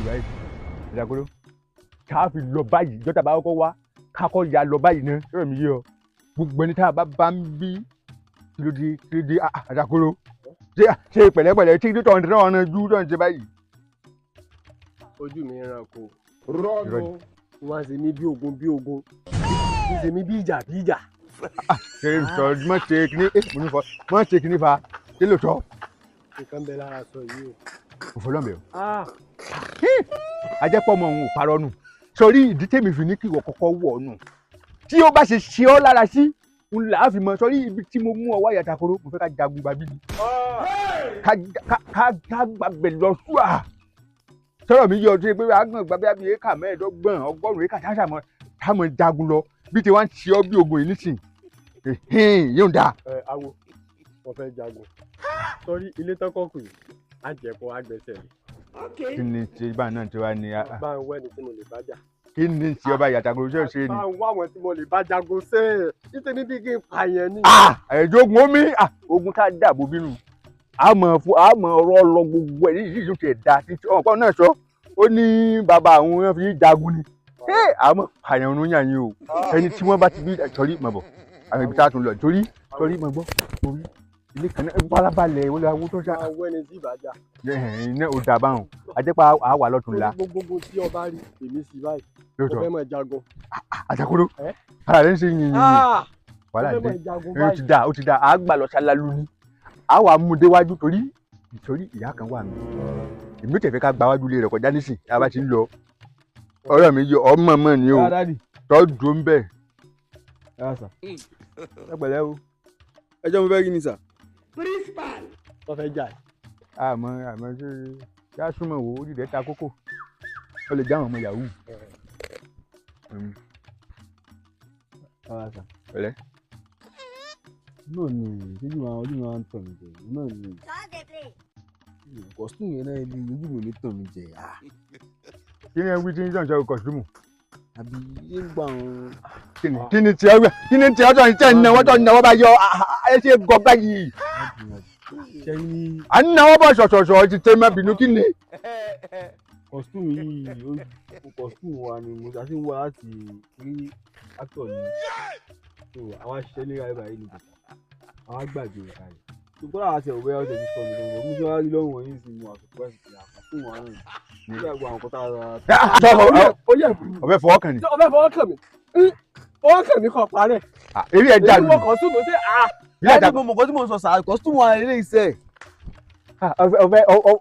Báyìí, Àjàkóró, tá a fi lọ báyìí jọ́tà bá kọ́kọ́ wá kákọ́ ya lọ báyìí náà. Sọ̀rọ̀ mi yé ọ? Gbogbo ẹni tá a bá bá ń bí, kí ló dé? Kí ló dé? Àjàkóró, ṣe ṣe pẹ̀lẹ́pẹ̀lẹ́ tí tó ń tọ́ ọ̀nà ju tó ń ṣe báyìí. Ojú mi ràn kó. Rọ́ọ̀nù. Wọ́n á ṣe mí bí ogun bí ogun, ń ṣe mí bí ìjà bí ìjà. Ṣe sọ mọ ṣe kíní ẹ, mo ní fọ mọ ṣe kíní fa kí ló tọ́. Nǹkan bẹ lára sọ yìí o. Kò fọlọ́m̀bẹ̀ o. Ajẹ́pọ̀ ọmọ òun ò parọ́ nù. Sọrí ìdí tèmi fi ní kí ìwọ kọ́kọ́ wọ̀ ọ́ nù, tí ó bá ṣe ṣe ọ́ lára sí ń là á fi mọ. Sọrí ibi tí mo mú ọ wáyà takoro, mo fẹ́ ká jagun gbàbí ni, ká gbàgbẹ́ lọ ṣùà. Sọ̀rọ̀ mi yọ ọdún pé agbọ̀n gbàgbé àbí éka 25, 100 éka táṣà mọ́ táwọn jagun lọ bí tí wọ́n ń ṣe ọ́ bí ogun yìí nísìn yóò dáa. Ẹ awo, mo fẹ́ jagun sọrí ilé tọkọ kù yìí, á jẹ kó agbẹ́sẹ̀ lé. Kí ni ṣe bá náà tí wàá ní? Bá ń wẹ́ni tí mo lè bá jà. Kí ni ṣe ọba ìyàtàkùn ṣé ò ṣe ni? Bá ń wá àwọn tí mo lè bá jagun ṣe é nítorí bí kí n pààyàn ni. Ẹ̀jẹ̀ ogun omi, ogun tá a dàbò bínú àmọ́ fún àmọ́ ọ̀rọ̀ lọ gbogbo ẹ̀ yìí yóò tiẹ̀ da títí ọ̀pọ̀ náà sọ. Ó ní bàbá àwọn wọn fi jagun ni àmọ́ pààyàn ọ̀run yàn yín o. Ẹni tí wọ́n bá ti bí torí mọ̀ bọ̀ àwọn ibi tá a tún lọ torí torí mọ̀ gbọ́ torí ilé kan náà farabalẹ̀ wọlé àwọn tó ṣá. Bá ń wẹ́ni tí ì bá jà. Iná ò dà báwọn àjẹpá àwà lọ́tún la. Torí gbogbo tí ọba rí èmi sí báyìí, mo lóòótọ́ fẹ́ mọ̀ jagun. Àjàkúrò. Ẹ́? Ara rẹ̀ ń ṣe yìnyín yìnyín. Wàhálà Mo fẹ́ dé. mọ̀ jagun Ó ti báyìí. dà, ó ti dà, á gbà lọ ṣálálu ni á wà mú déwájú torí ìtorí ìyá kan wà mí, èmi ò tẹ̀ fẹ́ ká gba wájú ilé rẹ̀ kọjá nísìn tá a bá ti ń lọ. Ọ̀rọ̀ mi yọ ọmọ mọ̀ ni o. Daddy. Tọ́ dùn ń bẹ̀. Ẹ sà. Ẹ pẹ̀lẹ́ o. Ẹjọ́ mo fẹ́ rí ni sà. Wọ́n fẹ́ jà. Àmọ́ àmọ́ ṣe yá súnmọ́ wo orí rẹ̀ ta kókó, ó lè já àwọn ọmọ yahoo. Rárá sà. Pẹ̀lẹ́. Náà ni ojú máa ojú máa ń tàn mí jẹ náà ni costume yẹn náà ni ojú mi ò ní tàn mí jẹ. Kí ni ẹ wí tí ń sọ̀rọ̀ costume? Àbí yé ń gbà wọn. Kí ni tí ẹ wí? Kí ni tí ẹ tọ́ ń náwó tọ́ ń náwó bá yọ ẹ ṣe gọ báyìí? Ṣe ní. À ń náwó bọ̀ ṣọ̀ṣọ̀ṣọ̀ ti tẹ́ mọ́ bínú, kí ni? Costume yìí, ó costume wa ni mo ṣe ń wá láti rí actor ni, so àwa ṣiṣẹ́ ní ráyé báyìí ní bàtà àwa gbàgbé ìka rẹ̀ tó kọ́ àwọn àti ọ̀wẹ́ ọ̀sẹ̀ ti sọ mi lọ́wọ́ mo ṣe wá rí lọ́rùn wọ̀nyí sí mo àsopọ̀ ẹ̀sìn pé costume wa náà nígbà gbogbo àwọn kan tá a Ọbẹ̀ fọwọ́ kàn ní. Ọbẹ̀ fọwọ́ kàn mí, fọwọ́ kàn mí kàn parẹ́. Eré ẹ̀ dàrú. Èyí wọ́n costume ṣe à. Láti mo mọ̀ kọ́ tí mo sọ sà, costume wa ilé iṣẹ́.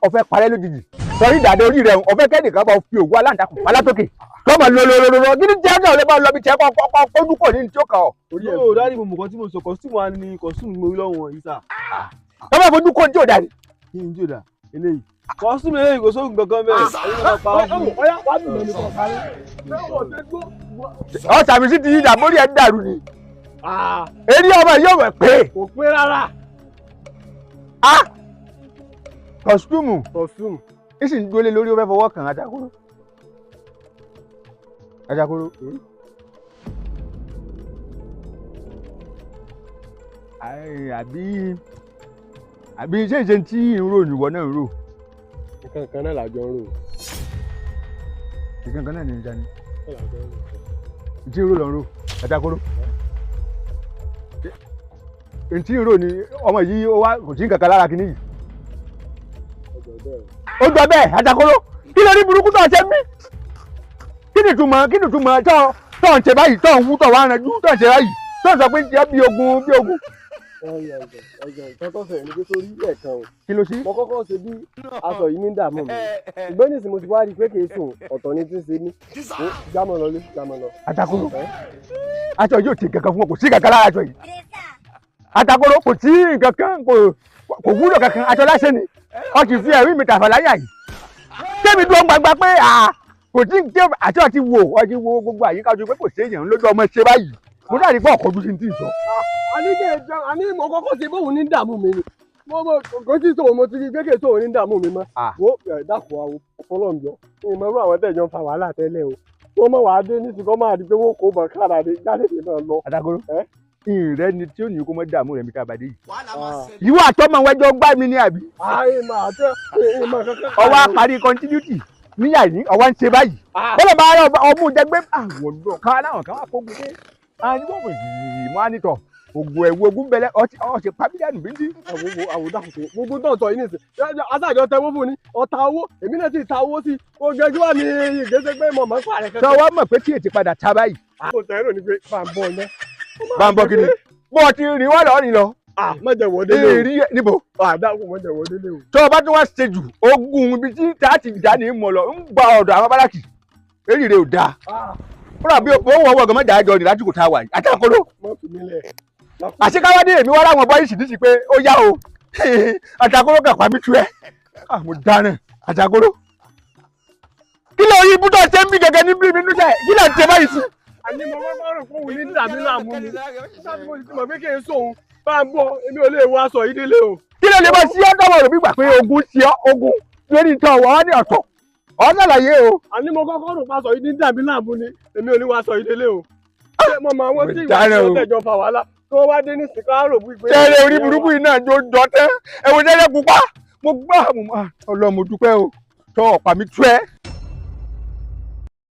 Ọfẹ́ parẹ́ lójijì sọrí ìdàdé orí rẹ̀, ọfẹ́ kẹ́nìkan bá fi òwú aláǹtakùn palátókè tọ́mọ lọ́lọ́lọ́lọ́. Kí ni jẹ́ náà lè bá lọ bí tiẹ̀ kọ́ kọ́ kójú kò ní tí ó kàn ọ́. Yóò daddy, mo mọ̀ kọ́ tí mo sọ, costume wa ni costume mo rí lọ́wọ́ wọ̀nyí sà. Tọ́mọ fojú kò ní tí ò dàrí. Kí ni tí ò dà? Eléyìí costume, eléyìí kò sóògùn kankan bẹ́ẹ̀, ẹ̀yin náà pa á fún mi. Ọ̀yá wàá dùn mí kàn parẹ́. Ọ sàmì sí ti yí dà mórí ẹ̀ dàrú ni. Eré ọmọ yóò wẹ̀ pé. Kò pé rárá. Costume. Costume. Ó sì ń dúró lé lórí, ó fẹ́ fọwọ́ kàn Àjàkóró. Àjàkóró. Àbí ṣé ìṣe tí ń rò níwọ náà ń rò? Nǹkan kan náà làjọ ń rò. Nǹkan kan náà ní ìjà ni tí ń rò lọ ń rò. Àjàkóró, ntí ń rò ní ọmọ yìí, ó wá kò sí nǹkan kan lára kìíní yìí. Ó jọ bẹ́ẹ̀. Àjàkóró, kí ló ní burúkú tó ń ṣe mí? Kí ni ìtumọ̀? Kí ni ìtumọ̀ tó tó ń ṣe báyìí, tó ń wú, tó wá ranjú, tó ń ṣe báyìí, tó ń sọ pé ń ṣe bí ogun bí ogun? Ẹ̀jọ̀ nǹkan tó fẹ̀rẹ̀ ni pé sórí ẹ̀kan o. Kí ló ṣe? Mo kọ́kọ́ ṣe bí aṣọ yìí ní dààmú mi, ṣùgbọ́n nísìnyí mo ti wá rí i pé kì í sùn, ọ̀tọ̀ ni tí ń ṣe mí. Jámọ̀ lọ lé, jámọ̀ lọ. Àjàkóró, aṣọ yóò ti kankan fún ọ, kò sí kankan lára aṣọ yìí. Àjàkóró, kò sí nǹkan kan, kò wúlò kankan, aṣọ lásán ni. Ọ sì fi ẹ̀rí mi tàfà láyà yìí tẹ́mi dúró gbangba pé kò sí tí aṣọ ti wò, ọ ti wo gbogbo àyíká ojú pé kò sí èèyàn lójú ọmọ ṣe báyìí. Mo dárí pé ọkọ̀ ojú sí ti sọ. Àní kì í jẹun, àní mo kọ́kọ́ ṣe bóun ní dààmú mi ni mo kò tí sòwò, mo ti rí pé kì í sòwò ní dààmú mi mọ́. Wo ẹ̀ dákun, àwọn ọlọ́mjọ ìmọ̀ irú àwọn tẹ̀jọ́ ń fa wàhálà tẹ́lẹ̀ o, wọ́n mọ̀ wàá dé nísìnyí kọ́ máa di pé wọ́n kó bọ̀ kára dé jáde lè máa lọ. Àjàkóró, ìrẹ́ ni tí ó ní kó mọ́ dààmú rẹ̀ mi ká bàdé yìí. Ìwọ àtọmọ wẹjọ gbá mi ní àbí? Àì máa tẹ ìmọ̀ kankan. Ọwọ́ àparí continuity. Níyà yìí ọwọ́ ń ṣe báyìí. Bọ́lá bá rẹ ọmú jẹgbẹ́ àwọn ọ̀dọ́ kan láwọn kan wà kógun dé. Àwọn ọmọ yìí mọ́ ànítọ̀ ògùn ẹ̀wù ogun bẹ̀lẹ̀ ọtí pàmílíọ̀nù bíntì. Àwọn àwòdàkùn gbogbo tó ń sọ yìí nìsín aṣáájọ tẹwọ́ fún ni ọ̀tá owó, èmi náà sì ta owó sí oge kí wà ní ìgbésẹ̀ pé mọ̀ mọ́ ń pààrẹ̀ Sọ kankan. wá mọ̀ pé tí ètí padà ta báyìí. Kò tẹ̀ ẹ́ ní pé bá ń bọ̀ iná. Bá ń bọ́ kí ni? Bó o ti rìn wá lọ́ọ́ rìn lọ. Má jẹ́ wọ́ délé o. Èrí níbo? Àdàkùn, má jẹ́ wọ́ délé o. Tó o bá tún wá ṣe jù, ogun ibi tí tá a ti dá ní mọ̀ lọ ń gba ọ̀dọ̀ àwọn báràkì. Èrí rẹ ò dáa. Fúnra bí owó ọwọ́ ọ̀gá mẹ́ta àjọ ní lásìkò tá a wà yìí. Àtàkọ́lọ́. Má fi mí lẹ̀. Àṣekáwádé èmi wá láwọn bọ́ìsì nísì pé ó yá o. Àtàkọ́lọ́ kà pa mí tú ẹ́. Mo dáná àtàkọ́lọ́. Kí ló rí ibùdó ṣe ń bí gẹ́gẹ́ ní bí mi nú sẹ́? Kí ló ń ṣe báyìí sí? Àní mo kọ́kọ́ rò pé òun ní dàbí láàmú ni. Nígbà tí mo ti mọ̀ pé kí n sóhun bá ń bọ̀, èmi ò lè wọ aṣọ yìí délé o. Kí ló lè bọ́ sí ọ́dọ̀ rò bí gbà pé ogun ṣe ọ́, ogun lórí ìtọ́ wọ́n ní ọ̀tọ̀. Ọ̀ ṣàlàyé o. Àní mo kọ́kọ́ rò pé aṣọ yìí ní dàbí láàmú ni, èmi ò ní wọ aṣọ yìí délé o. Ṣé mo mọ àwọn tí ìwà Mo dáná tí o. ó tẹ̀jọ fa wàhálà tí wọ́n wá dé ní sìnká rò wípé. Tẹ́lẹ̀ orí burúkú yìí náà jó jọ tẹ́ ẹ̀wọ̀n tẹ́lẹ̀ pupa. Mo gbá ọlọ́mọ dúpẹ́ o. Tọ́ ọ̀pá mi tú ẹ́.